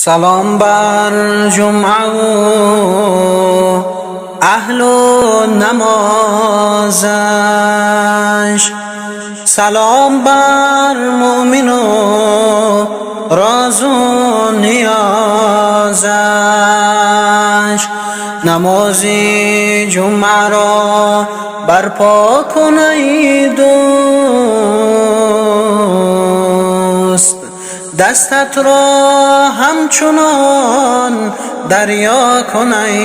Салом бар ҷумъаву аҳлу намозаш, салом бар муъмину розу ниёзаш. Намози ҷумъаро барпо кун, эй дӯст, дастатро ҳамчунон дарё кун, эй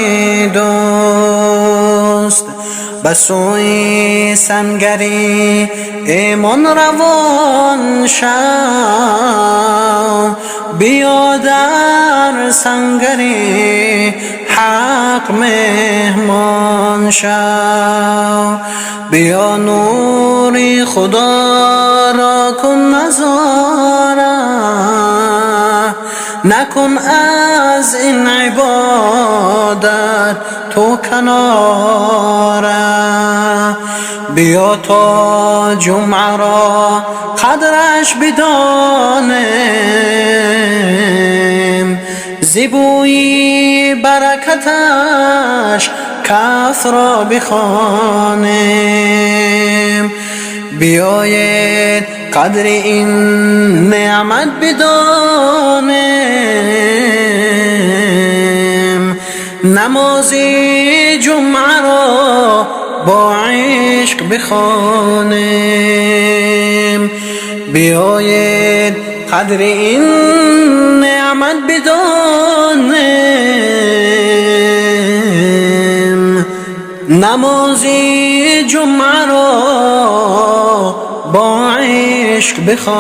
дӯст. Ба сӯи сангари имон равон шав, биё дар сангари ҳақ меҳмон шав. Биё, нури Худоро кун назора, накун аз ин ибодат ту канора. Биё, то ҷумъаро қадраш бидонем, зи бӯи баракаташ кафро бихонем. Биёед, қадри ин неъмат бидонем, намози ҷумъаро бо ишқ бихонем. Биёед, қадри ин неъмат бидонем, намози ҷумъаро бо ишқ бихонем.